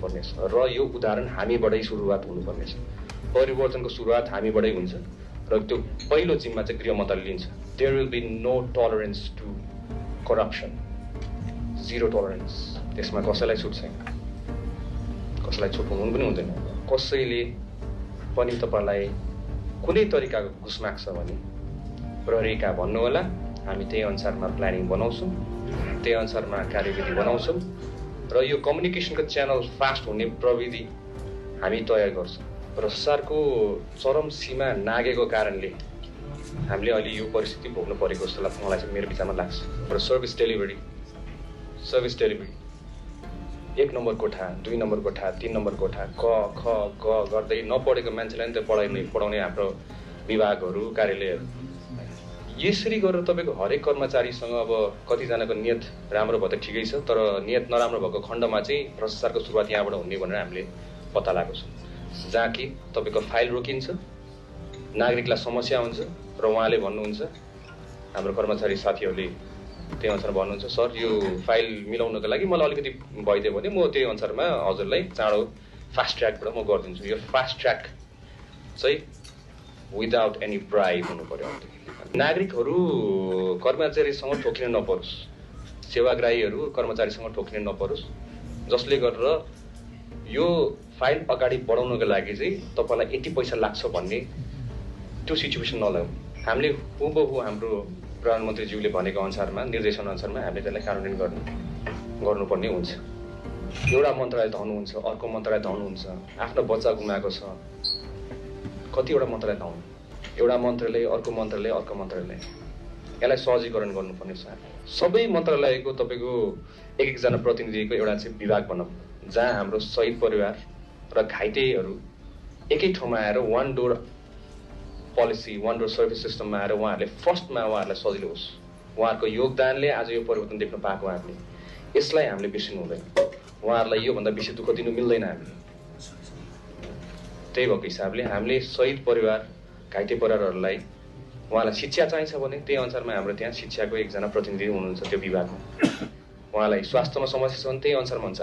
गर्नुपर्नेछ र यो उदाहरण हामीबाटै सुरुवात हुनुपर्नेछ। परिवर्तनको सुरुवात हामीबाटै हुन्छ र त्यो पहिलो जिम्मा चाहिँ गृह मन्त्रालयले लिन्छ। There will be no tolerance to corruption, zero tolerance. त्यसमा कसैलाई छुट छैन, कसैलाई छुट हुनु पनि हुँदैन। कसैले पनि तपाईलाई कुनै तरिकाको घुस माग्छ भने प्रहरीका भन्नु होला, हामी त्यही अनुसारमा प्लानिङ बनाउँछौँ, त्यही अनुसारमा कार्यविधि बनाउँछौँ र यो कम्युनिकेसनको च्यानल फास्ट हुने प्रविधि हामी तयार गर्छौँ। भ्रष्टाचारको चरम सीमा नागेको कारणले हामीले अहिले यो परिस्थिति भोग्नु परेको जस्तो मलाई चाहिँ मेरो विचारमा लाग्छ। र सर्भिस डेलिभरी 1 नम्बर कोठा, 2 नम्बर कोठा, 3 नम्बर कोठा, क ख ग गर्दै नपढेको मान्छेलाई नि त पढाउने हाम्रो विभागहरू, कार्यालयहरू। यसरी गरेर तपाईँको हरेक कर्मचारीसँग अब कतिजनाको नियत राम्रो भयो त ठिकै छ, तर नियत नराम्रो भएको खण्डमा चाहिँ भ्रष्टाचारको सुरुवात यहाँबाट हुने भनेर हामीले पत्ता लगाएको छ। जहाँ कि तपाईँको फाइल रोकिन्छ, नागरिकलाई समस्या हुन्छ र उहाँले भन्नुहुन्छ, हाम्रो कर्मचारी साथीहरूले त्यही अनुसार भन्नुहुन्छ, सर यो फाइल मिलाउनको लागि मलाई अलिकति भइदियो भने म त्यही अनुसारमा हजुरलाई चाँडो फास्ट ट्र्याकबाट म गरिदिन्छु। यो फास्ट ट्र्याक चाहिँ विदाउट एनी ब्राइब हुनु पर्यो। नागरिकहरू कर्मचारीसँग ठोकिन नपरोस्, सेवाग्राहीहरू कर्मचारीसँग ठोकिन नपरोस्, जसले गरेर यो फाइल अगाडि बढाउनको लागि चाहिँ तपाईँलाई यति पैसा लाग्छ भन्ने त्यो सिचुएसन नल्याउँ। हामीले हुबहु हाम्रो प्रधानमन्त्रीज्यूले भनेको अनुसारमा, निर्देशन अनुसारमा हामीले त्यसलाई कार्यान्वयन गर्नुपर्ने हुन्छ। एउटा मन्त्रालय धाउनुहुन्छ, अर्को मन्त्रालय धाउनुहुन्छ, आफ्नो बच्चा गुमाएको छ, कतिवटा मन्त्रालय धाउनु, एउटा मन्त्रालय अर्को मन्त्रालय अर्को मन्त्रालय, यसलाई सहजीकरण गर्नुपर्ने छ। सबै मन्त्रालयको तपाईँको एकजना प्रतिनिधिको एउटा चाहिँ विभाग बनाऊ, जहाँ हाम्रो शहीद परिवार र घाइतेहरू एकै ठाउँमा आएर one door policy, one door service सिस्टममा आएर उहाँहरूले फर्स्टमा उहाँहरूलाई सजिलो होस्। उहाँहरूको योगदानले आज यो परिवर्तन देख्न पाएको हामीले, यसलाई हामीले बिर्सिनु हुँदैन। उहाँहरूलाई योभन्दा बेसी दुःख दिनु मिल्दैन हामीले। त्यही भएको हिसाबले हामीले शहीद परिवार, घाइते परिवारहरूलाई उहाँलाई शिक्षा चाहिन्छ भने त्यही अनुसारमा हाम्रो त्यहाँ शिक्षाको एकजना प्रतिनिधि हुनुहुन्छ त्यो विभागमा। उहाँलाई स्वास्थ्यमा समस्या छ भने त्यही अनुसारमा हुन्छ।